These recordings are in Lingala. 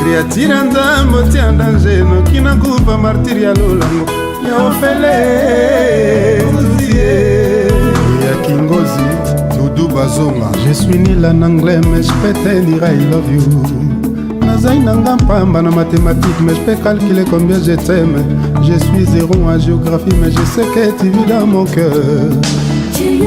Créature ya Nzambe otia danger, noki nakufa martire ya lolango ya ofele tutie ya Kingozi Dudu Bazonga. Je suis nul en anglais, mais je peux te dire I love you. Nazali nanga mpamba na mathématique, mais je peux calculer combien je t'aime. Je suis zéro en géographie, mais je sais que tu vis dans mon cœur. Tu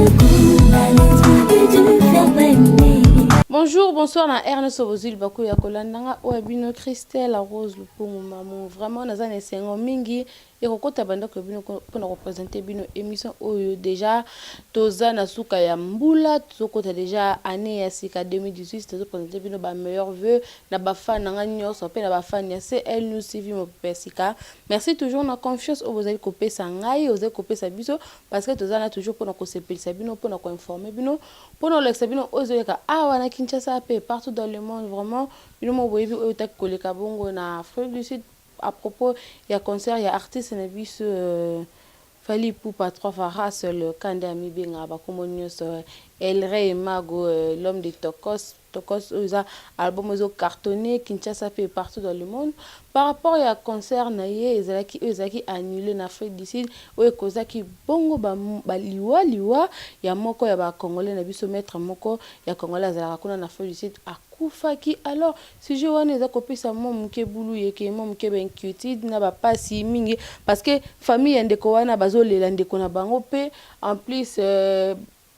la lettre du verbe aimer. Bonjour, bonsoir na Ernest Bozili bako ya kolanda nga oyo bino Christelle Rose Lupungu Mamu. Vraiment, naza na esengo mingi ya kokota bandako ya bino mpona koprésenter bino émission oyo. Déjà toza na suka ya mbula, tozokota déjà année ya sika 2018. Tozoprésenter bino bameilleurs vœux na bafans na nga nyonso mpe na bafans ya CL News TV mopepe ya sika. Merci toujours na confiance oyo bozali kopesa ngai, ozali kopesa biso, parce que toza na toujours mpona kosepelisa bino, mpona koinformer bino, mpona kolakisa bino oyo ezoleka awa na Kinshasa mpe partout dans le monde. Vraiment, bino mo boyebi oyo otaki koleka bongo na Afrique du Sud à propos ya concert ya artiste na biso Fally Ipupa, trois fois seul kande amibengaka bakombo nyonso, El Rey Mago, l'homme de Tokos Tokos, oyo eza album ezocartonner Kinshasa mpe partout dans le monde. Par rapport ya concert na ye ezalaki oyo ezalaki annulé na Afrique du Sud, oyo ekozaki bongo baliwa liwa ya moko ya bacongolais na biso, maître moko ya congolais azalaka kuna na Afrique du Sud, akufaki. Alors sujet wana eza kopesa mwa moke bulu yeke, mwa moke bainquiétude na bapasi mingi, parce que famille ya ndeko wana bazolela ndeko na bango mpe en plus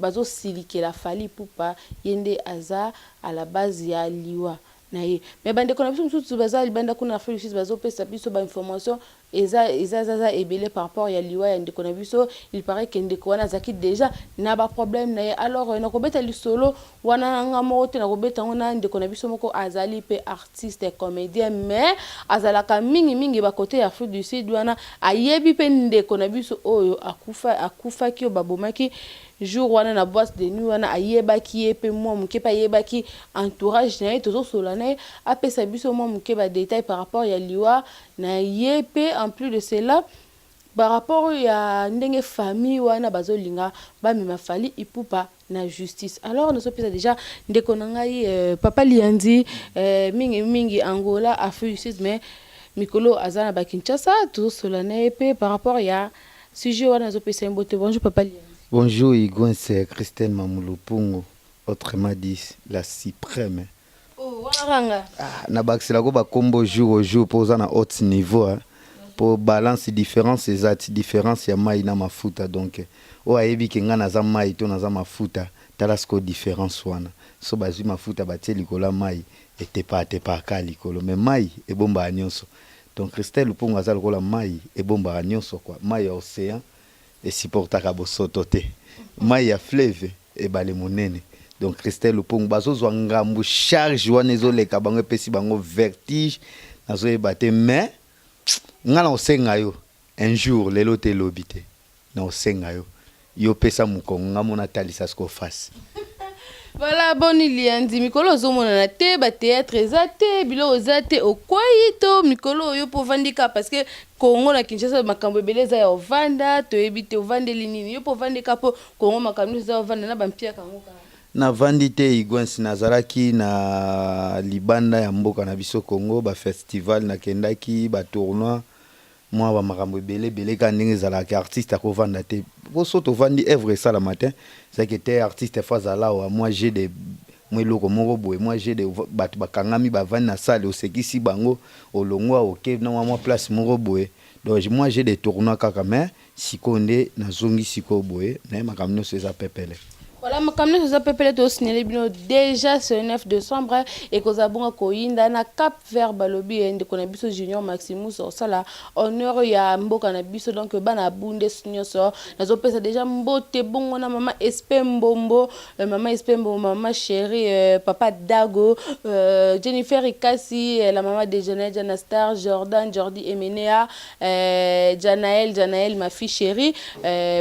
bazosilikela Fally Ipupa, ye nde aza à la base ya liwa na ye. Mais bandeko na biso mosusu baza libanda kuna na Afrique du Sud bazopesa biso bainformation eza ebele par rapport ya liwa ya ndeko na biso. Il paraît que ndeko wana azalaki déjà na baproblème na ye. Alors nakobeta lisolo wana na nga moko te, nakobeta yango na ndeko na biso moko azali mpe artiste comédien, mais azalaka mingimingi bakote ya Afrique du Sud wana. Ayebi mpe ndeko na biso oyo akufa, akufaki, oyo babomaki jour wana na boîte de nuit wana. Ayebaki ye mpe mwa moke, mpe ayebaki entourage na ye. Tozosola na ye, apesa biso mwa moke badétail par rapport ya liwa na ye, mpe en plus de cela par rapport ya ndenge famille wana bazolinga bamema Fally Ipupa na justice. Alors nazopesa déjà ndeko na ngai papa Liandi, mingi mingi Angola, Afrique du Sud, mais mikolo aza na bakinshasa. Tozosola na ye mpe par rapport ya sujet wana. Nazopesa ye mbote. Bonjour, papa Liandi. Bonjour Igwen, c'est Christelle Mamoulupungo, autrement dit la suprême. Oh, wana kanga. Ah, na bakiselako bakombo jour au jour mpo oza na haute niveau, hein. Po balance différence eza ti différence ya mai na mafuta. Donc oyo ayebi ke ngai naza mai to naza mafuta, tala sikoyo différence wana. So bazwi mafuta batie likolo ya mai, etepa atepaka likolo, mais mai ebombaka nyonso. Donc Christelle Lupungu aza lokola mai ebombaka nyonso quoi. Mai ya océan esupportaka bosoto te, mai ya fleuve, ebale monene. Donc Christelle Lupungu bazozwa ngambu, charge wana ezoleka bango, epesi bango vertige, nazoyeba te. Mais nga na osenga yo un jour, lelo te, elobi te, na osenga yo, yo pesa mokongo, nga mona talisa siko face. Voilà, boni Liandi, mikolo ozomonana te, bathéâtre eza te, biloko eza te, okwei to mikolo oyo mpo ovandi kaka? Parce que Kongo na Kinshasa makambo ebele eza ya ovanda, toyebi te ovandeli nini. Yo mpo ovandi kaka mpo Kongo makambo nyonso eza ovanda na bampiaka yango kaka? Navandi te, Igwens. Nazalaki na libanda ya mboka na biso Congo, bafestival nakendaki, batournoi, mwa bamakambo ebele ebele kaka ndenge ezalaka. Artiste akovanda te, po so tovandi, œuvre esalama te. Ezalaki te artiste fo azala awa, mwa jeu de mwa eloko moko boye, mwa jeu de bato bakangami, bavandi na salle, osekisi bango, olongwa, oke na mwa place moko boye. Donc moi j'ai des tournois kaka, mais sikoyo nde nazongi sikoyo boye, naye makambo nyonso eza pepele. Voilà, makambo nyonso eza pepele. Tosignale bino déjà ce 9 décembre ekozala bongo koyinda na Cap Vert. Balobi ye ndeko na biso Junior Maximus osala honneur ya mboka na biso. Donc bana bundes nyonso, nazopesa déjà mbote bongo na mama Espe Mbombo, mama Espe Mbombo, mama chéri, papa Dago, Jennifer Ikasi, la mama de Janet, Jana Star, Jordan, Jordi Emenea, Janaël, Janaël, ma fille chérie,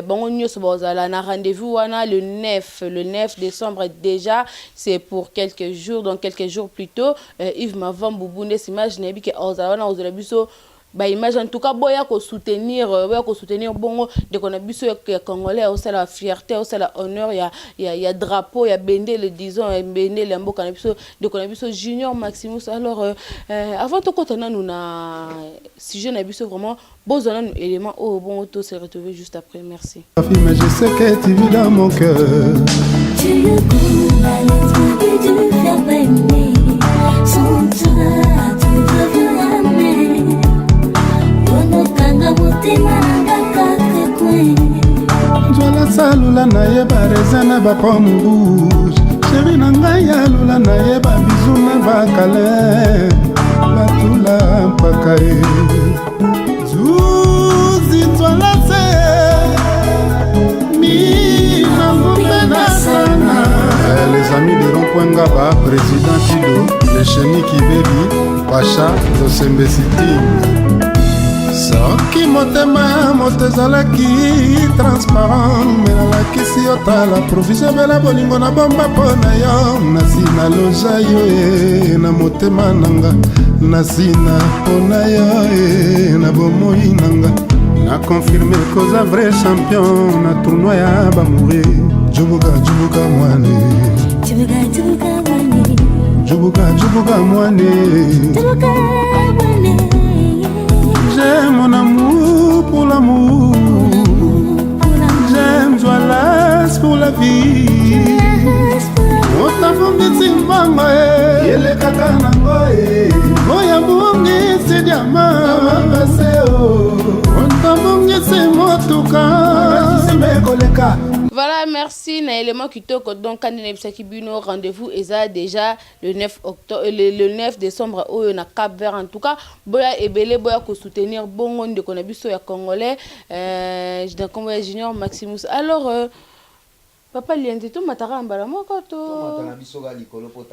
bango nyonso bazala na rendez-vous wana le 9, le 9 décembre déjà, c'est pour quelques jours, donc quelques jours plus tôt. Yves Mavambu Bundes image nayebi ke ozala wana, ozala biso. Ba image en tout cas, boya ko soutenir, boya ko soutenir bongo ndeko na biso ya congolais, osala fierté, osala honneur ya drapeau, ya bendele, disons ya bendele ya mboka na biso, ndeko na biso Junior Maximus. Alors avant tokota nanu na sujet na biso, vraiment bozwa nanu élément oyo, bongo to se retrouver juste après. Merci. Mais je sais que tu vis dans mon cœur. Tu es comme la lettre du verbe aimer. Sans toi, tout devient amer. Yonokanga motema nanga kaka kwe. Nzwala salula nayeba raisin na bapomme rouge. Chéri na ngai, alula nayeba bisous na bakale batula mpaka ye zuzi nzwala se minangumbe sana. Les amis de Rond-Point Ngaba, président Tido, le Cheniki Baby, Pacha, Losembe City. Soki motema ya moto ezalaki transparent, me nalakisi yo, tala provision bela bolingo na bomba mpo na yo. Nasi naloja yo e na motema nanga, nasina mpo na yo e na bomoi nanga. Na confirme koza vrai champion na tournoi ya bamoure. Jubuka, jubuka mwane. Tubuka, tubuka mwane. Jubuka, jubuka mwane. Tubuka mwane. J'aime mon amour pour l'amour. J'aime Joalas pour la vie. Otafungisi mbongo e elekaka nango e oyo abungisi diamant pase o otabungisi motuka ekoleka. Voilà, merci na élément kitoko. Donc kandi nayebisaki bino, rendez-vous eza déjà le 9 octobre, le 9 décembre oyo na Cap Vert. En tout cas, boya ebele, boya kosoutenir bongo ndeko na biso ya congolais na nkombo ya Junior Maximus. Alors papa Lianzi, tomataka mbala moko to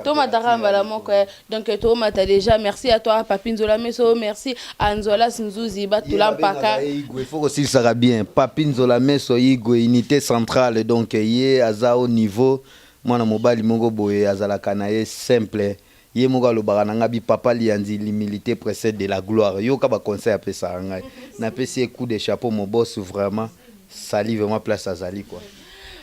tomataka mbala moko eh. Donc tomata déjà. Merci à toi, Papi Nzola Meso. Merci à Nzola Nzuzi Batula Mpaka. Igwe, faut kosilisaka bien. Papi Nzola Meso, Igwe, unité centrale. Donc ye aza au niveau, mwana mobali moko boye azalaka na ye simple. Ye moko alobaka na ngai bi: "Papa Lianzi, l'humilité précède de la gloire." Yoka baconseil apesaka ngai. Napesi ye coup de chapeau, mo boss. Vraiment sali, vraiment place azali quoi.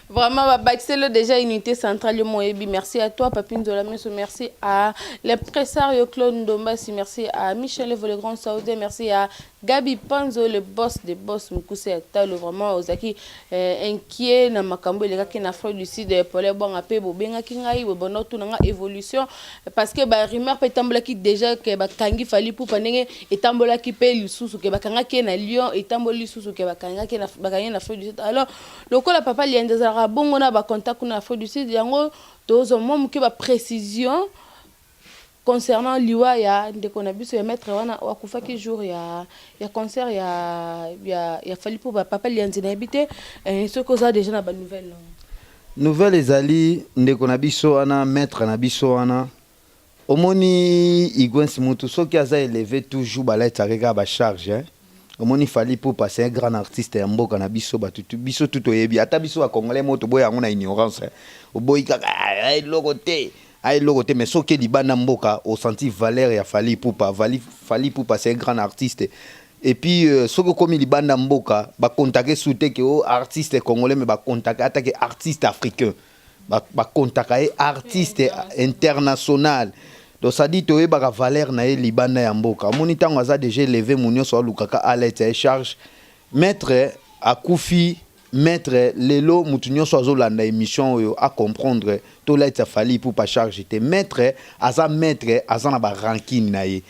Vraiment, babakiselo déjà unité centrale, yo moyebi. Merci à toi, Papi Nzola Meso. Merci à l'impresario Claude Ndombasi. Merci à Michel Evo, le grand saoudien. Merci à Gabi Panzo, le boss des boss, Mukuse Atalo. Vraiment, ozaki inquiet na makambo elekaki na Afrique du Sud. Pole bwanga mpe bobengaki ngai, bobondo tunanga évolution, parce que barumeur mpe etambolaki déjà ke bakangi Fally Ipupa, ndenge etambolaki mpe lisusu ke bakangaki ye na Lyon, etamboli lisusu ke bakangaki bakangi ye na Afrique du Sud. Alors lokola papa Lianzi azalaka bongo na bacontact kuna na Afrique du Sud, yango tozwa mwa moke baprécision concernant liwa ya ndeko na biso ya maître wana akufaki jour ya concert ya Fally. Mpo papa Lianzi, nayebi te soki oza déjà na banouvelle. Nouvelle ezali, ndeko na biso wana, maître na biso wana. Omoni Igwens, mutu soki aza élevé, toujours balataka kaka bacharge, hein? Omoni, Fally Ipupa, c'est un grand artiste ya mboka na biso. Bato biso tu toyebi, ata biso bacongolais mo toboya yango na ignorance, hein. Oboyi kaka eloko te, eloko te, mais soki libanda mboka, osenti valeur ya Fally Ipupa. Fally Ipupa, c'est un grand artiste. Et puis soki okomi libanda mboka, bakontake su te ke o artiste congolais, mais bakontake ata ke artiste africain, bakontaka ye artiste international. Donc ça dit toyebaka valeur na ye libanda ya mboka. Omoni, ntango aza déjà élevé, mu nyonso alukaka alete ye charge. Maître akufi, maître lelo, mutu nyonso azolanda émission oyo acomprendre, tolatisa Fally Ipupa charge te. Maître aza maître, aza na barancune na ye.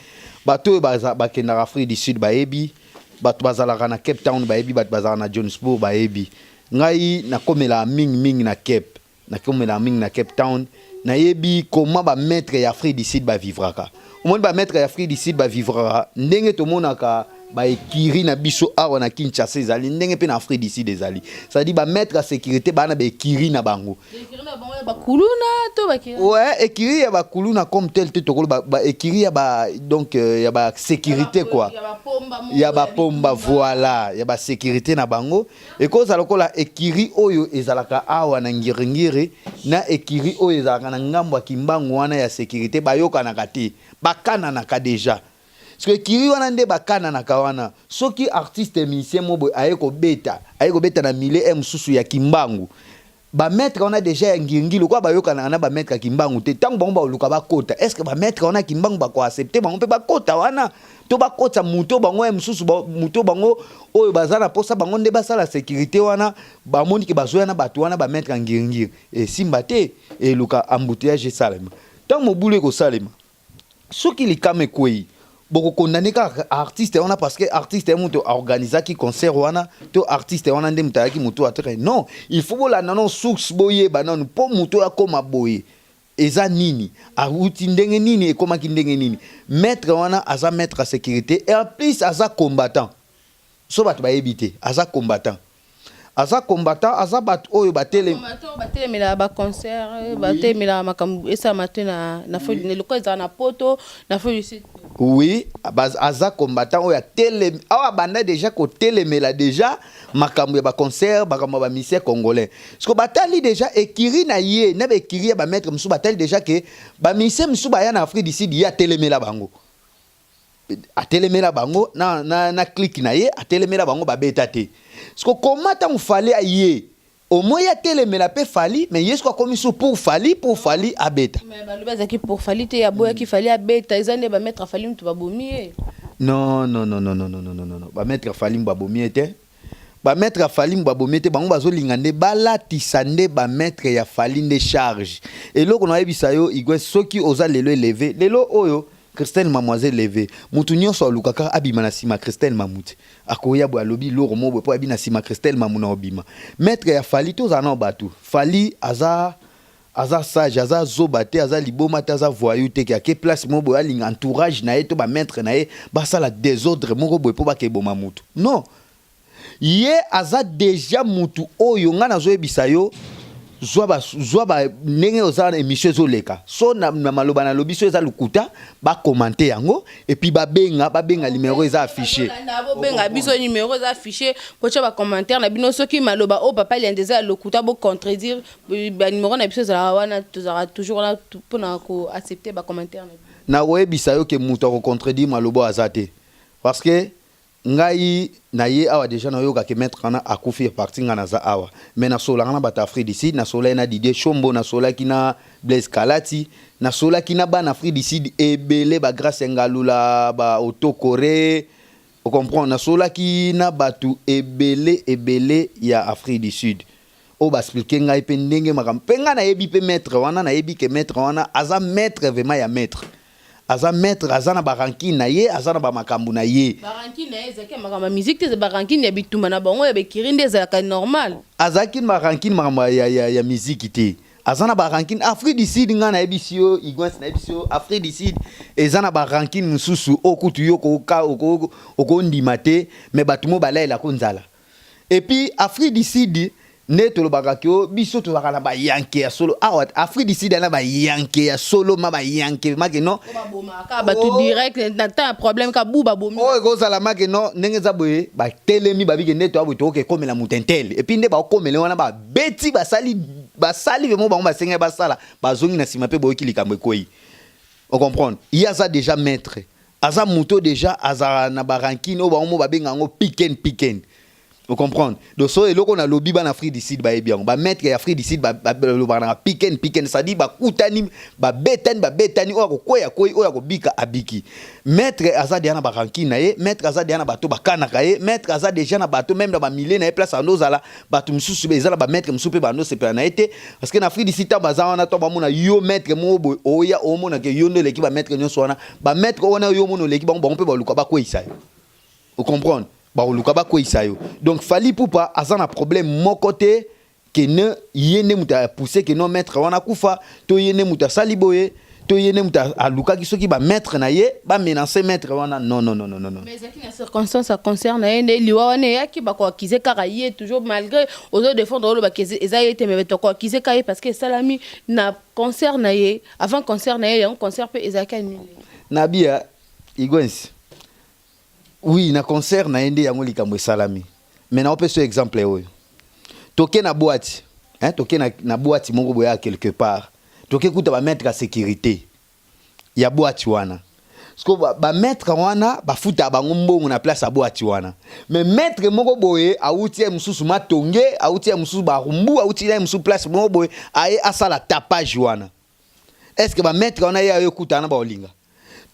Bato oyo bakendaka Afrique du Sud bayebi, bato bazalaka na Cape Town bayebi, bato bazalaka na Johannesburg bayebi. Ngai nakomelaka mingimingi na Cape, nakomelaka mingi na Cape Town, nayebi koma bamaître ya Afrique du Sud bavivraka. Omoni, bamaître ya Afrique du Sud bavivraka ndenge tomonaka baécurie na biso awa na Kinshasa ezali, ndenge mpe na Afrique du Sud ezali. C'est-à-dire bamaître ya sécurité baa na baécurie na bango. Bakuluna to bakiri? Ouais, écurie ya bakuluna comme tel te, tokolo baécurie ya ba donc ya basécurité quoi, ya bapomba, voilà, ya basécurité na bango. Ekozala lokola écurie oyo ezalaka awa na Ngiringiri na écurie oyo ezalaka na ngambo ya Kimbangu wana ya sécurité, bayokanaka te, bakananaka déjà. Parce que écurie wana nde bakananaka wana. Soki artiste musicien mo boye aye kobeta, aye kobeta na milieu e mosusu ya Kimbangu, bamaître wana déjà ya Ngiringi, lokola bayokanaka na bamaître ya Kimbangu te, ntango bango baluka bakota, est ce que bamaître wana ya Kimbangu bakoaccepter bango mpe bakota wana, to bakota moto bango ya mosusu, moto bango oyo baza na mposa bango nde basala sécurité wana, bamoni ke bazoya na bato wana, bamaître ya Ngiringiri, esimba te, eluka embouteillage esalema. Ntango mobulu ekosalema, soki likama ekwei, bokokondane kaka artiste wana parce que artiste ye moto aorganizaki concert wana, to artiste wana nde moto ayaki moto atre. Non, il faut bolanda no source, boyeba nanu mpo moto oyo akóma boye eza nini, awuti ndenge nini, ekomaki ndenge nini. Maître wana aza maître ya sécurité et en plus aza combattant. So bato bayebi te, aza combattant, aza combattant, aza bato oyo batelemi. Bato batelemelaka baconcert, batelemelaka makambo esalama te na lokola ezala na Poto, na Afrique du Sud. Oui, aza combattant oyo atelemi awa, abanda déjà kotelemela déjà makambo ya baconcert, makambo ya bamusicien congolais. Parce que batali déjà écurie na ye na baécurie ya bamaître mosusu, batali déjà ke bamusicien mosusu baya na Afrique du Sud, ye atelemela bango, atelemela bango na clique na ye, atelemela bango, babeta te. Parce que koma ntango Fally aye, au moins ye atelemela mpe Fally, mais ye soki akomi so pour Fally, pour Fally abeta. Mais balobi azalaki pour Fally te, aboyaki Fally abeta, eza nde bamaître Fally mutu babomi ye. Non, non, non, non, non, non, non, non, non, bamaître Fally mu babomi ye te, bamaître ya Fally mu babomi ye te. Bango bazolinga nde balatisa nde bamaître ya Fally nde charge. Eloko nayebisa yo, Igwe, soki oza lelo élevé, lelo oyo Christelle Mamoiselle élevé, motu nyonso alukaka abima na nsima Christelle Mamu te, akoya boye, alobi loro mo boye mpo abi na nsima Christelle Mamu na obima maître ya Fally. Tozala na bato, Fally aza sage, aza zoba te, aza liboma te, aza voyou te, ke ake place moko boye, alinga entourage na ye to bamaître na ye basala désordre moko boye mpo bakeboma mutu. Non, ye aza déjà mutu oyo ngai nazoyebisa yo, zwa ba ndenge oza na émission ezoleka so na maloba nalobi, so eza lokuta, bacommenter yango et puis babenga numéro eza affiché. Bobenga biso, numéro eza affiché, botya bacommentaire na bino. Soki maloba oyo papa Lianda eza ya lokuta, bocontredire, banumero na biso ezalaka wana, tozalaka toujours wana mpona koaccepter bacommentaire na bino. Nakoyebisa yo ke moto akocontredire maloba oyo aza te, parce que ngai na ye awa déjà nayokaki maître wana akufi parti. Ngai naza awa, mais nasolaka na bato Afrique du Sud, nasolaki na Didier Shombo, nasolaki na Blaise Kalati, nasolaki na bana Afrique du Sud ebele, bagrâce Ngalula, baautocoré, ocomprendre. Nasolaki na bato ebele ebele ya Afrique du Sud oyo baexpliquer ngai mpe ndenge makambo. Mpe ngai nayebi mpe maître wana, nayebi ke maître wana aza maître vraiment ya maître, aza maître, aza na barancune na ye, aza na bamakambo na ye. Barancune na ye ezalaki ya makambo ya musique te, eza barancune ya bitumba na bango ya bekiri nde ezalaka normal. Azalaki na barancune makambo ya miziki te, aza na barancune Afrique du Sud. Ngai nayebisi yo, Igwens, nayebisi yo, Afrique du Sud eza na barancune mosusu oyo kutu yo okondima te, mais bato mo balayelako nzala. Et puis Afrique du Sud nde tolobaka ke o biso tozalaka na bayanke ya solo awa. Afrique du Sud na bayanke ya solo, ma bayanke make non. Babomaka bato direct na temps ya problème, ka bu babomi. Oyo ekozala make no ndenge eza boye, batelemi, babike nde toya boye, tokoki ekomela moto intele, et puis nde bakokomela wana, babeti, basali, basali vraiment bango basengai basala, bazongi na nsima mpe boyoki likambo ekwei. Ocomprendre, ye aza déjà maître, aza moto déjà azala na barancune oyo bango mo babenga yango piken piken, ocomprendre. Donc so eloko nalobi, bana Afrique du Sud bayebi yango, bamaître ya Afrique du Sud balobaka na piken piken, c'est-à-dire bakutani, babetani, babetani, oyo akokwea kwei, oyo akobika abiki. Maître aza déjà na barancune na ye, maître aza déjà na bato bakanaka ye, maître aza déjà na bato même na bamilie na ye, place ando ozala bato mosusu, eza na bamaître mosusu mpe bando osepela na ye te, parce que na Afrique du Sud, ntango baza wana, to bamona yo maître moko boye oya, omona ke yo nde oleki bamaître nyonso wana, bamaître wana yo omona oleki bango, bango mpe baluka bakweyisa yo, ocomprendre, bakoluka bakweyisa yo. Donc Fally Ipupa aza na problème moko te ke ne ye nde moto apousse ke no maître wana akufa, to ye nde moto asali boye, to ye nde moto alukaki soki bamaître na ye bamenace maître wana. Non, non, non, non, non. Mais ezalaki na circonstance ya concert na ye nde liwa wana eyaki. Bakoaccuser kaka ye toujours, malgré ozodéfendre, olobaki eza ye te, mais tokoaccuser kaka ye parce que esalami na concert na ye, avant concert na ye, yango concert mpe ezalaki annulé. Nabia Igwens, oui, na concert na ye nde yango likambo esalami, mais naopesa yo exemple oyo. Toke na boîte, hein, toke na boîte moko boye ya quelque part, toke kuta bamaître ya sécurité ya boîte wana. Parce que bamaître wana bafutaka bango mbongo na place ya boîte wana. Mais maître moko boye awuti ye mosusu Matonge, awuti ye mosusu Barumbu, awuti ye mosusu place moko boye, aye asala tapage wana. Est ce que bamaître wana ye ayo ekutana na baolinga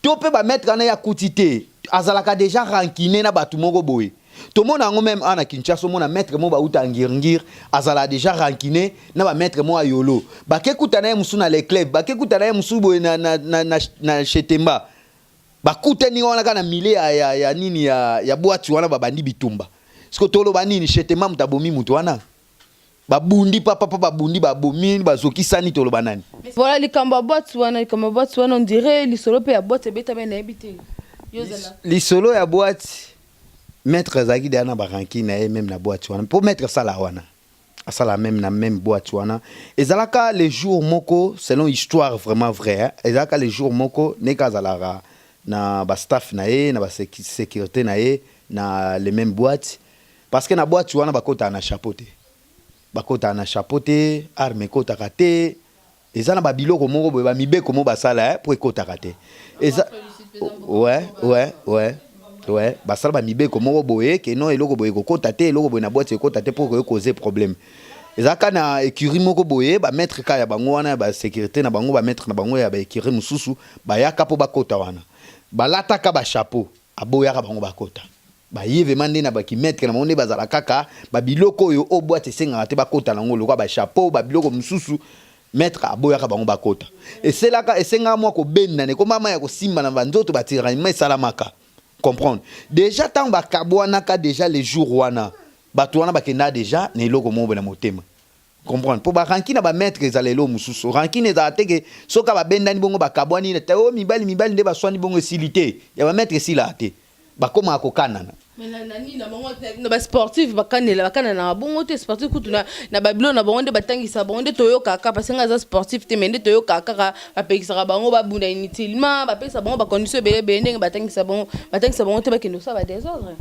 to mpe bamaître wana ye akuti te, azalaka déjà rancune na bato moko boye? Tomona yango même awa na Kinshasa, omona maître moko bauta Ngiri-Ngiri, azala déjà rancune na bamaître moko ya Yolo, bake kutana ye mosusu na Lecleb, bake kutana ye mosusu boye na Chetemba, bakutani wana kaka na mile ya nini ya boîte wana, babandi bitumba. Siko toloba nini? Chetemba moto abomi moto wana, babundi papapa, babundi, babomi, bazokisani, toloba nani? Voilà, likambo ya boîte wana, likambo ya boîte wana, on dirait lisolo mpe ya boîte ebetami, nayebi te. Yo ozala Lisolo ya boîte, maître azalaki deya na barancune na ye même na boîte wana, mpo maître asala wana, asala même na même boîte wana. Ezalaka le jour moko, selon histoire vraiment vrai, hein, ezalaka le jour moko ndenge azalaka na bastaff na ye, na basécurité na ye na le même boîte, parce que na boîte wana bakotaka na chapeau te, bakotaka na chapeau te, arme ekotaka te. Eza na babiloko moko boye, bamibeko moko basala mpo ekotaka te. Eza ouais, basala bamibeko moko boye ke non, eloko boye ekokota te, eloko boye na boîte ekota te, mpo koye cause problème. Ezalaka na écurie moko boye, bamaître ka ya bango wana ya basécurité na bango, bamaître na bango ya baécurie mosusu bayaka mpo bakota wana, balataka bachapeau, aboyaka bango bakota. Baye vraiment nde na bakimaître na bango nde bazala kaka babiloko oyo o boîte esengaka te bakota nango, lokwa bachapeau, babiloko mosusu, maître aboyaka bango bakota. Eselaka, esengaka mwa kobendana, ekomama ya kosimba na banzoto, batiraillement esalamaka. Comprendre déjà, ntango bakabwanaka déjà le jour wana, bato wana bakenda déjà na eloko moko boye na motema. Comprendre, mpo barancune na bamaître ezala eloko mosusu. Rancune ezala te ke soki babendani bongo bakabwani te, o mibali mibali nde baswani bongo esili te. Ya bamaître esilaka te, bakomaka kokanana. Mais na nini na bango, na basportif bakanela, bakanana bongo te. Sportif kutu na babilo na bango nde batangisa bango, nde toyokaka, parce nga aza sportif te, mais nde toyokaka kaka bapekisaka bango babunda inutilement, bapekisa bango bacondition ebele ebele, ndenge batangisa bango, batangisa bango te bakende kosala badésordre.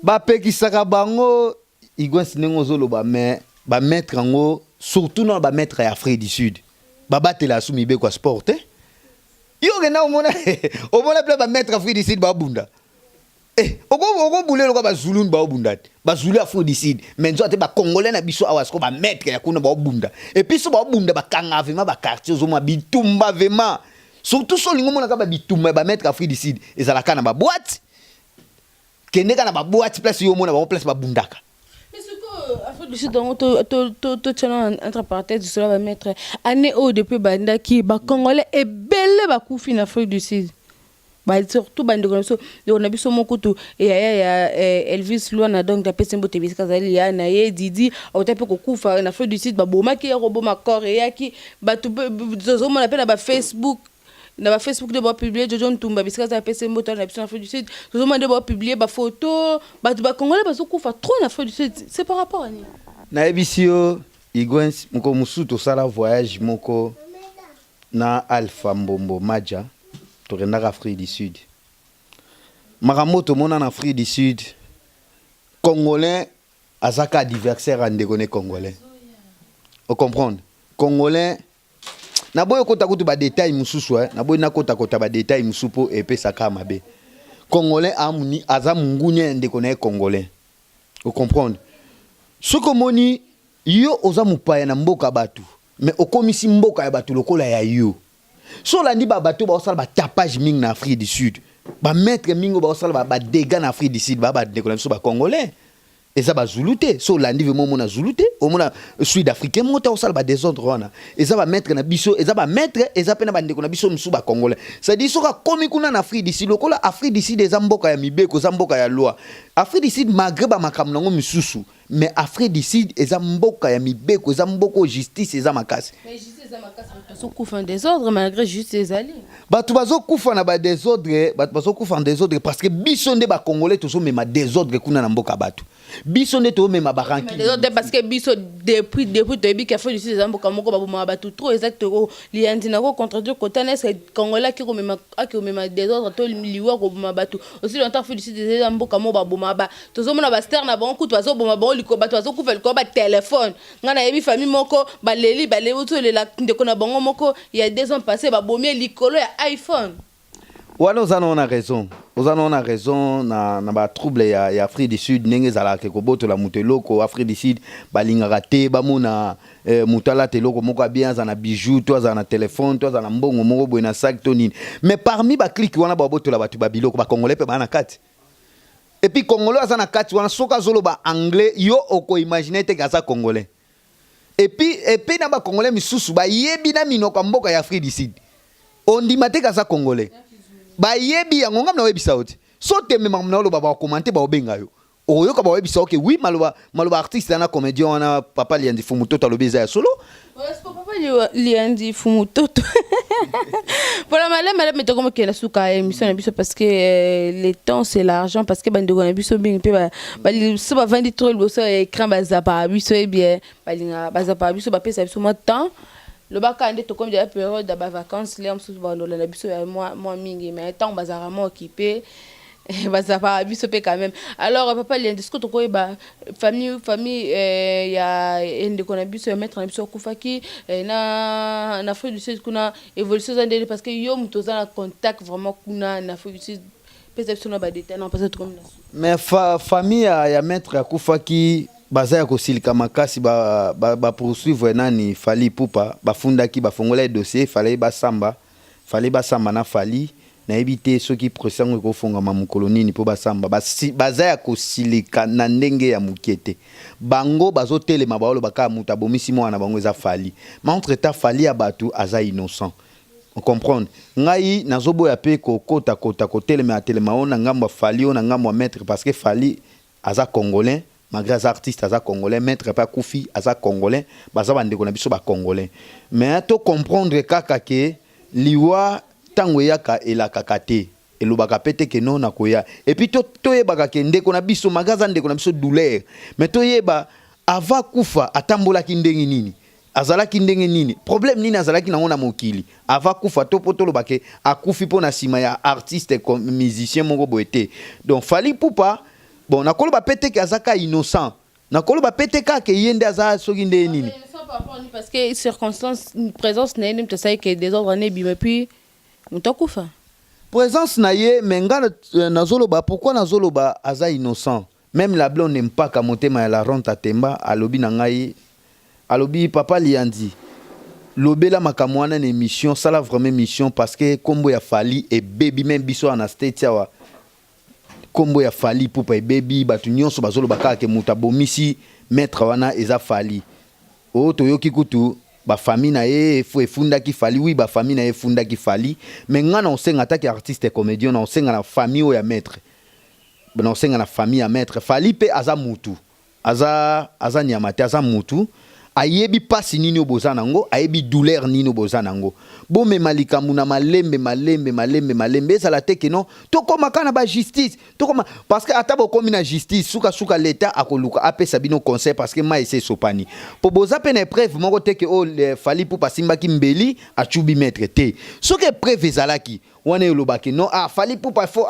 Bapekisaka bango igwensi ndenge ozoloba, mais bamaître yango, surtout na bamaître ya Afrique du Sud, babatela su mibeko ya sport te. Yo okenda omona, omona mpe bamaître Afrique du Sud babunda. Eh, okobula eloko, bazulu baobunda te, bazulu Afrique du Sud, mais nzoka te bacongolais na biso awa siko bamaître ya kuna baobunda. Et puis so baobunda, bakanga vraiment baquartier, ozomona bitumba vraiment. Surtout so olingi omonaka babitumba ya bamaître Afrique du Sud, ezalaka na baboîte. Kende kaka na baboîte, place yo omona bango, place babundaka. Mais sikoyo Afrique du Sud yango, totiana entre parenthèse lisolo ya bamaître, année oyo depuis bandaki, bacongolais ebele bakufi na Afrique du Sud. Surtout bandeko na biso, ndeko na biso moko tu, yaya ya Elvis Lwana, donc apesi mbote bisika azali, ya na ye Didi auta mpe kokufa na Afrique du Sud, babomaki ye, koboma corps eyaki. Bato tozomona mpe na bafacebook nde bapublie Jojo Ntumba, bisika aza, apesi mbote na biso na Afrique du Sud. Tozomona nde bapublie bafoto, bato bacongolais bazokufa trop na Afrique du Sud. C'est par rapport à nini? Nayebisi yo Igwens, moko mosusu tosala voyage moko na Alpha Mbombo Maja, tokendaka Afrique du Sud. Makambo tomona na Afrique du Sud, congolais azaka adversaire ya ndeko ne congolais. Ocomprendre, congolais, naboyi okota kutu badetail mosusu, eh. Naboyi nakotakota badetail mosusu mpo epesaka mabe. Congolais amuni aza mungunia ya ndeko na ye congolais. Ocomprendre, soki omoni yo oza mopaya na mboka bato, mais okomisi mboka ya bato lokola ya yo. So olandi bato baosala batapage mingi na Afrique du Sud, bamaître mingi oyo baosala badégâts na Afrique du Sud, baa bandeko na biso bacongolais, eza bazulu te. So olandi vraiment, omona zulu te, omona sud africain moko te osala badésordre wana. Eza bamaître na biso, eza bamaître, eza mpe na bandeko na biso mosusu bacongolais. C'est-à-dire soki akomi kuna na Afrique du Sud, lokola Afrique du Sud eza mboka ya mibeko, eza mboka ya loi, Afrique du Sud, malgré bamakambo nango misusu, mais Afrique du Sud eza mboka ya mibeko, eza mboka oyo justice eza makasi. Mais justice eza makasi, bato bazokufa en désordre malgré justice ezali. Bato bazokufa na badésordre, bato bazokufa en désordre parce que biso nde bacongolais tozomema désordre kuna na mboka. Bato biso nde tozomema barancune. Désordre parce que biso depuis toyebi ke Afrique du Sud eza mboka moko babomaka bato trop. Eza toko liandi na kocontredire kotana, est ce congolais aki komema désordre to liwa, koboma bato aussi longtemps Afrique du Sud eza mboka moko baboma ba, tozomona bastar na bango kutu bazoboma bango liko, bato bazokufa likolo batelefone. Ngai nayebi famille moko baleli, baleli otolela ndeko na bango moko ya 2 ans passé, babomi ye likolo ya iPhone. Wana oza nango na raison, oza nango na raison na, na ba trouble ya, ya Afrique du Sud ndenge ezalaka kobotola moto eloko. Afrique du Sud balingaka te bamona eh, moto alata eloko moko ya bien, aza na bijou to aza na telefone to aza na mbongo moko boye na sac to nini. Mais parmi baclique wana babotola bato babiloko, bacongolais mpe baa na kati. Et puis Congolais aza na kati wana, soki azoloba anglais, yo okoimagine te ke aza Congolais. Et puis na bacongolais misusu bayebi na minoko ya mboka ya Afrique du Sud, ondima te ke aza Congolais. Bayebi yango. Ngam na oyebisa yo te, so tembe makambo na oloba, bakokomante, baobenga yo, okoyoka baoyebisa yo ke oui, maloba maloba artiste wana, comédien wana, papa Liandi Fumu Toto alobi eza ya solo. Papa Liandi Fumu Toto, voilà, maleme maleme tokomokende suka ya émission na biso, parce que le temps, c'est l'argent, parce que bandeko na biso mingi mpe so bavandi trop liboso ya écran, bazapaka biso ebien, balingaka bazapaka biso, bapesa biso mwa temps. Lobaka nde tokomi deja période ya bavacances, lere mosusu bandolanda biso ya mwa mingi, mais ntango bazalaka mwa occupé, bazapaka biso mpe quand même. Alors papa Liandi, soki tokoyeba famille ya ndeko na biso, ya maître na biso akufaki na Afrique du Sud kuna, évolution eza ndeni? Parce que yo moto oza na contact vraiment kuna na Afrique du Sud, pesa biso na badétail na mpasa tokomi na Mais famille ya maître akufaki baza ya kosilika makasi. Bapoursuivre ba, ba nani, Fally Ipupa. Bafundaki, bafongola dossier, Fally basamba, Fally basamba na Fally. Nayebi te soki procès yango ekofongama mokolo nini mpo basamba. Baza ya kosilika na ndenge ya moke te. Bango bazotelema, baoloba kaka moto abomisi mwana bango eza Fally. Ma entre temps, Fally ya bato aza innocent, comprendre ngai. Nazoboya mpe kokotakota, kotelema ya telema oyo na ngambo ya Fally, oyo na ngambo ya maître, parce que Fally aza Congolais, malgré aza artiste, aza Congolais. Maître mpe akufi aza Congolais, baza bandeko na biso bacongolais. Mais tocomprendre kaka ke liwa ntango eyaka, elakaka te, elobaka mpe te ke no nakoya. Et puis toyebaka ke ndeko na biso, malgré aza ndeko na biso, douleur, mais toyeba avant kufa atambolaki ndenge nini, azalaki ndenge nini, problème nini azalaki nango na mokili avant kufa, to mpo toloba ke akufi mpo na nsima ya artiste musicien moko boye te. Donc Fally Ipupa, bon, nakoloba mpe te ke aza ka innocent, nakoloba mpe te kaka ye nde aza soki nde nini. Parce que circonstance, présence na ye nde moto asalaki ke désordre na ebima, puis moto akufa. Présence na ye, mais nga nazoloba, pourquoi nazoloba aza innocent? Même la blonde mpaka motema ya la ronte atemba, alobi na ngai, alobi: "Papa Liandi, lobela makambo wana na émission, sala vraiment émission, parce que nkombo ya Fally ebebi. Même biso awa na State awa, nkombo ya Fally Ipupa ebebi. Bato nyonso bazoloba kaka ke moto abomisi maître wana eza Fally." Oyo toyoki kutu, bafamille na ye efundaki Fally. Oui, bafamille na ye efundaki Fally, mais nga na osenga, ataki artiste comédien, na osenga na famille oyo ya maître, na osenga na famille ya maître, Fally mpe aza mutu, aza nyama te, aza mutu, ayebi mpasi nini oyo boza nango, ayebi douleur nini oyo boza nango. Bomema likambo na malembe, malembe, malembe, malembe. Ezala te ke non, tokóma kaka na bajustice, tokóma, parce que ata bokómi na justice, sukasuka leta akoluka apesa bino conseil, parce que mai ese esopani, mpo boza mpe na épreuve moko te ke oyo Fally Ipupa asimbaki mbeli acubi maître te. Soki épreuve ezalaki wana, elobaki non, ah, Fally Ipupa fo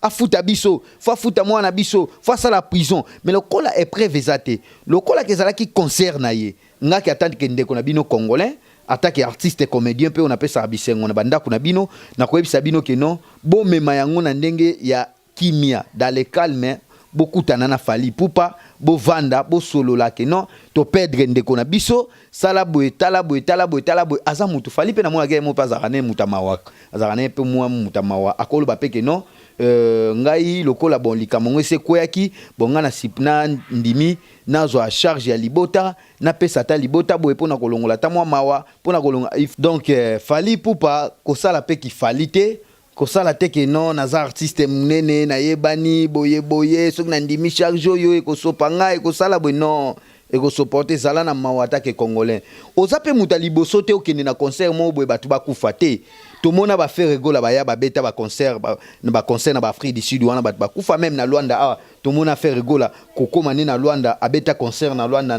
afuta biso, fo afuta mwana biso, fo asala prison. Mais lokola épreuve eza te, lokolaka ezalaki concert na ye, ngaki atandi ke ndeko na bino Congolais, atake artiste comédien mpe oyo napesaka bisengo na bandako na bino, nakoyebisa bino ke non, bomema yango na ndenge ya kimia, dans le calme. Bokutana na Fally Ipupa, bovanda, bosolola ke non, toperdre ndeko na biso, sala boye, tala boye, tala boye, tala boye. Aza mutu, Fally mpe namonaki ye mo mpe azalaka ne mutu ya mawa, azalaka ne mpe mwa mutu ya mawa. Akoloba mpe ke non, ngai lokola bon, likambo yango esi ekweyaki, bon, ngai na ndimi nazwa charge ya libota, napesa ata libota boye mpona kolongola ata mwa mawa, mpona kolongola. Donc Fally Ipupa kosala mpe kifali te, kosala te ke non, naza artiste monene, nayebani boye boye, soki nandimi charge oyo ekosopa ngai, ekosala boye. Non, ekosoporte. Ezala na mawa atake Congolais. Oza mpe moto ya liboso te okende na concert moko boye bato bakufa te. Tomona baFerre Gola baya babeta baconcert na baconcert na baAfrique du Sud wana, bato bakufa. Même na Luanda awa, tomona Ferre Gola kokóma nde na Luanda, abeta concert na Luanda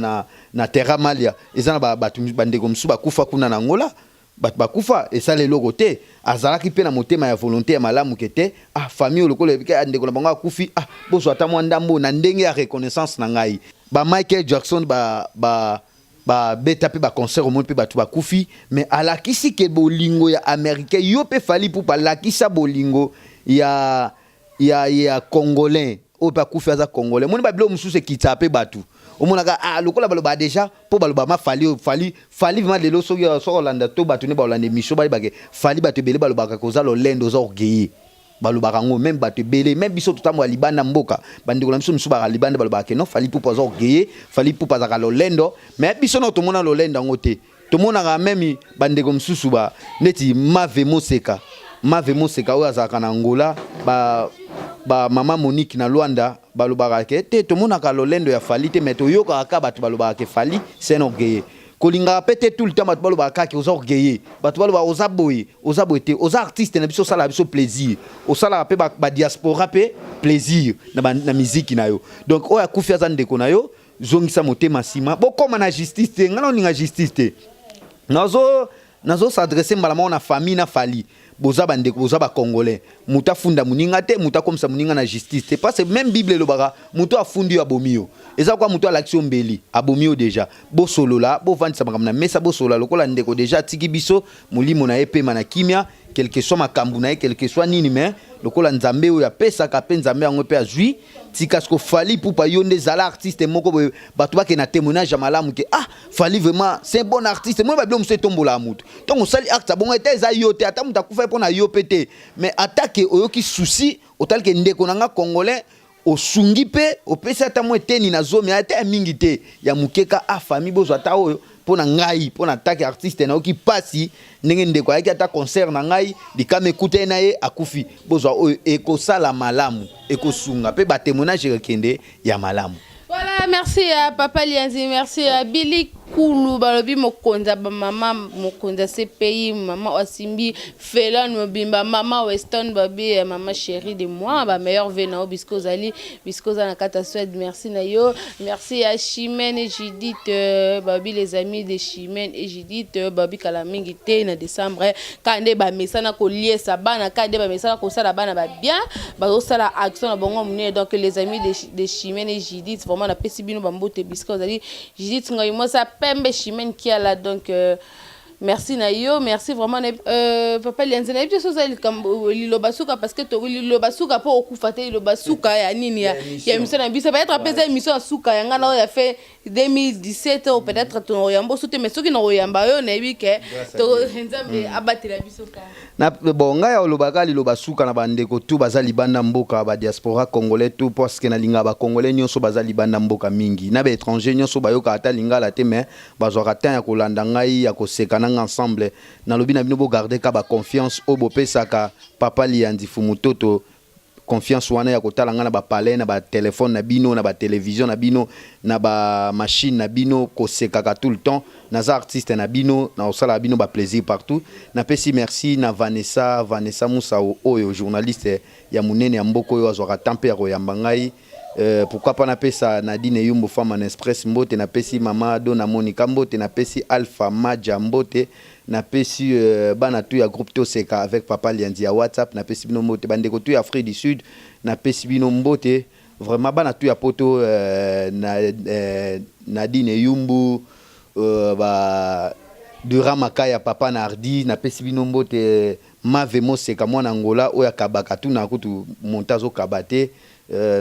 na Terra Malia, eza na bato, bandeko mosusu bakufa kuna na Angola, bato bakufa, esala eloko te. Azalaki mpe na motema ya volonté ya malamu ke te, ah, famille lokola ebika ndeko na bango akufi, ah, bozwa ata mwa ndambo na ndenge ya reconnaissance na ngai. Ba Michael Jackson ba, ba, Babeta mpe baconcert, omoni mpe bato bakufi, mais alakisi ke bolingo ya Américain. Yo mpe Fally Ipupa, alakisa bolingo ya Congolais oyo mpe akufi aza Congolais. Omoni babiloko mosusu ekitaka mpe bato omonaka, ah, lokola baloba déjà mpo baloba ma Fally oyo, Fally, Fally vraiment lelo soki olanda to bato nde baolanda émission, bayebake Fally, bato ebele balobaka koza lolendo, oza orgueilleux. Balobaka yango même bato ebele, même biso totambola libanda mboka, bandeko na biso mosusu baka libanda balobaka ke non, Fally Ipupa aza orgueilleux, Fally Ipupa azalaka lolendo. Mais biso na tomona lolendo yango te. Tomonaka même bandeko mosusu ba neti Mave Moseka, Mave Moseka oyo azalaka na Angola, ba mama Monique na Lwanda, balobaka ke te, tomonaka lolendo ya Fally te, mais toyokaka kaka bato balobaka ke Fally, c'est un orgueilleux. Kolingaka mpe te tout le temps bato balobaka kaka oza orgueilleux, bato balobaka oza boye, oza boye te. Oza artiste na biso, osalaka biso plaisir, osalaka mpe badiaspora mpe plaisir na miziki na yo. Donc oyo akufi aza ndeko na yo, zongisa motema nsima, bokóma na justice te. Ngai na olinga justice te. Nazo s'adresse mbala moko na famille na Fally. Boza bandeko, boza Bacongolais. Moto afunda moninga te, moto akomisa moninga na justice te, parce que même Bible elobaka moto afundi yo, abomi yo. Eza kwa moto alakisi yo mbeli, abomi yo déjà. Bosolola, bovandisa makambo na mesa, bosolola lokola ndeko déjà atiki biso, molimo na ye pema na kimia. Quelque soit makambo na ye, quelque soit nini, mais lokola Nzambe oyo apesaka mpe, Nzambe yango mpe azwi. Tika siko Fally Ipupa, yo nde ezala artiste moko boye, bato bakende na témoignage ya malamu ke ah, Fally vraiment, c'est un bon artiste. Moi babilo mosusu etombolaka motu ntongo osali acte abongo ete eza yo te, ata moto akufa mpo na yo mpe te, mais atake oyoki souci, otali ke ndeko na nga Congolais, osungi mpe opesi ata mwa eteni na zomi, ata ya mingi te, ya mokeka. A famille, bozwa ata oyo mpo na ngai, mpo na take artiste, nayoki mpasi ndenge ndeko ayaki ata concert na ngai, likama ekutani na ye, akufi. Bozwa oyo, ekosala malamu, ekosunga mpe batémoignage ekende ya malamu. Voilà, merci à Papa Lianzi, merci à Billy Kulu, balobi mokonzi ya bamama, mokonzi ya CPI, mama Osimbi, Felon Mobimba, mama Weston, babi mama chérie de moi, ba meilleur vœu na bisco ozali, bisco na kata Suède, merci na yo, merci à Chimène et Judith, babi les amis de Chimène et Judith, babi kala mingi te na décembre, kande ba mesana ko liesa bana, kande ba mesana ko sala bana ba bien, ba sala action na bongo munene. Donc les amis de Chimène et Judith, vraiment na pesi bino bambote bisco ozali, Judith ngai moi ça pembe, Chimène Kiala. Donc merci na yo, merci vraiment papa Lianzi. Nayebi te so oza liloba suka, parce que liloba suka mpo okufa te, liloba suka ya nini ya émission na biso, peut-être mpe eza émission ya suka ya ngai na oyo ya fin 2017 oyo, peut-être tokoyamba osu te, mais soki nakoyamba yo, nayebi ke Nzambe abatela biso kaka. Na bon, ngai olobaka liloba suka na bandeko tu baza libanda mboka, badiaspora congolais tu, parce que nalingaka Bacongolais nyonso baza libanda mboka mingi, na baétranger nyonso bayokaka ata lingala te, mais bazwaka temps ya kolanda ngai, ya koseka nanga ensemble. Nalobi na bino, bogarde ka baconfiance oyo bopesaka Papa Liandi Fumutoto, confiance wana ya kotala ngai na bapalais, na batelefone na bino, na batelevizio na bino, na bamachine na bino, kosekaka tout le temps. Naza artiste na bino, na kosalaka bino baplaisir partout. Napesi merci na Vanessa, Vanessa Musao oyo journaliste ya monene ya mboka oyo azwaka temps mpe ya koyamba ngai. Pourquoi pas napesa Nadine Yumbu, femme en express, mbote. Napesi mama Dona Monica mbote, napesi Alpha Maja mbote, napesi bana tu ya groupe Toseka avec Papa Lianzi ya WhatsApp, napesi bino mbote. Bandeko tu ya Afrique du Sud, napesi bino mbote. Vraiment bana tu ya poto, Nadine Yumbu, ba Dura Makaya, papa na Ardi, napesi bino mbote. Mave Moseka, mwana Ngola oyo akabaka tuna kutu monta azokaba te,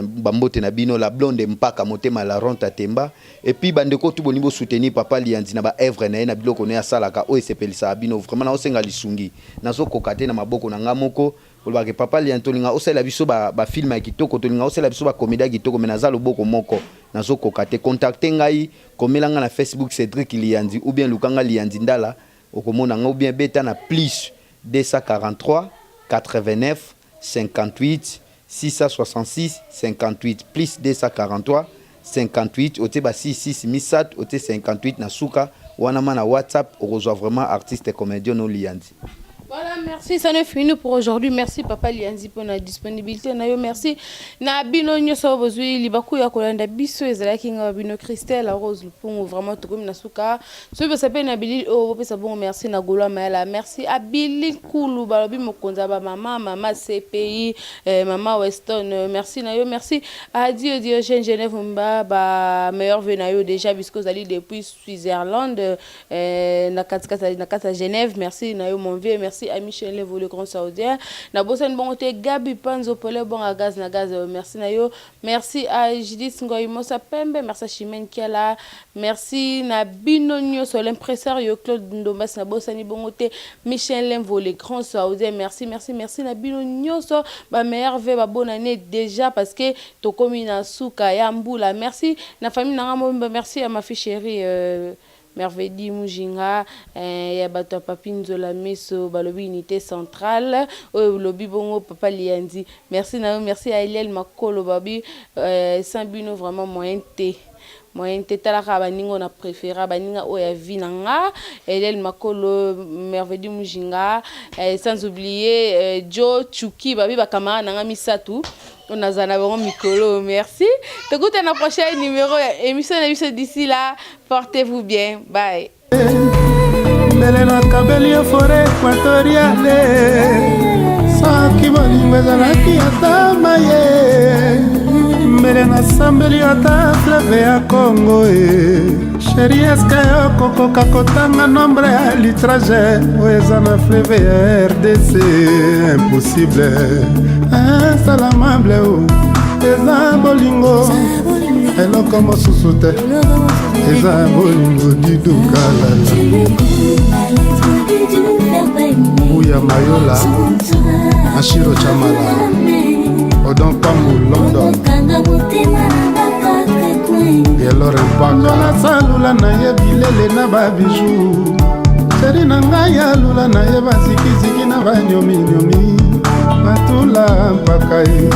bambote na bino. La blonde mpaka motema, la ronta temba. Et puis bandeko tu bolingi bosoutenir Papa Lianzi na baœuvre na ye, na biloko na ye asalaka oyo esepelisaka bino, vraiment naosenga lisungi. Nazokoka te na maboko na nga moko. Olobaka Papa Lianzi, tolinga osalela biso bafilm ya kitoko, tolinga osalela biso bacomédie ya kitoko, mais naza loboko moko, nazokoka te. Contacte ngai, komela ngai na Facebook Cédric Lianzi, ou bien luka nga Lianzi Ndala, okomona nga, ou bien beta na plus 243 89 58 666 58, plus 243 58, otie ba 66 misato, otie 58 na suka wana ma na WhatsApp, okozwa vraiment artiste comédien no Lianzi. Voilà, merci. Ça n'est fini pour aujourd'hui. Merci Papa Lianzi pour la disponibilité. Na yo, merci. Na bino nyoso bozui libaku ya kolanda biso ezalaki nga bino Christelle Rose Lupungu, vraiment tokomi na suka. Soki bosape na bilili oyo, bopesa bongo merci na Golo Mayala. Merci à Billy Kulu, balobi mokonzi ba mama, mama CPI, mama Weston. Merci na yo, merci à Dio Diogène Genève Mba, ba meilleurs vœux na yo déjà bisco zali depuis Switzerland, na katikati na kati ya Genève. Merci na yo, mon vieux. Merci à Michel Levo, le grand saoudien. Na bosani bongo te Gabi Panzo Pole bonga gaz na gaz. Merci na yo. Merci à Judith Ngoy Mosa Pembe, merci à Chimène Kiala. Merci na bino nyonso, l'impresario Claude Ndombas, na bosani bongo te Michel Lemvo, le grand saoudien. Merci, merci, merci na bino nyonso, ba meilleurs vœux, ba bonne année déjà, parce que tokomi na suka ya mbula. Merci na famille na nga mobimba, merci à ma fille chérie Merveille Mujinga, ya bato ya Papi Nzola Meso, balobi unité centrale oyo lobi bongo Papa Lianzi. Merci na yo, merci à Eliel Makolo, babi sans bino vraiment moyen te, moyen te. Talaka baninga oyo na préféra, baninga oyo ya vie na nga, Eliel Makolo, Merveille Mujinga, sans oublier Joe Chuki, babi bacamarade na nga misatu oyo nazala na bango mikolo. Merci, tokutana na prochain numéro ya émission na biso. D'ici là, portez-vous bien, bye. Mbele nakabeli yo forêt équatoriale, soki bolingo ezalaki ata maye, mbele nasambeli ata fleuve ya Kongo. E chérie, est-ce que yo kokoka kotanga nombre ya litrage oyo eza na fleuve ya RDC? Impossible, insalamable o eza bolingo, eloko mosusu te, eza bolingo didukalala. Buya Mayola, Ashiro Chamala, Odon Pambu London, Yelore Mpaka. Nasalula na ye bilele na babijoux, chérie na ngai alula na ye bazikiziki na banyominyomi, batula mpaka ye.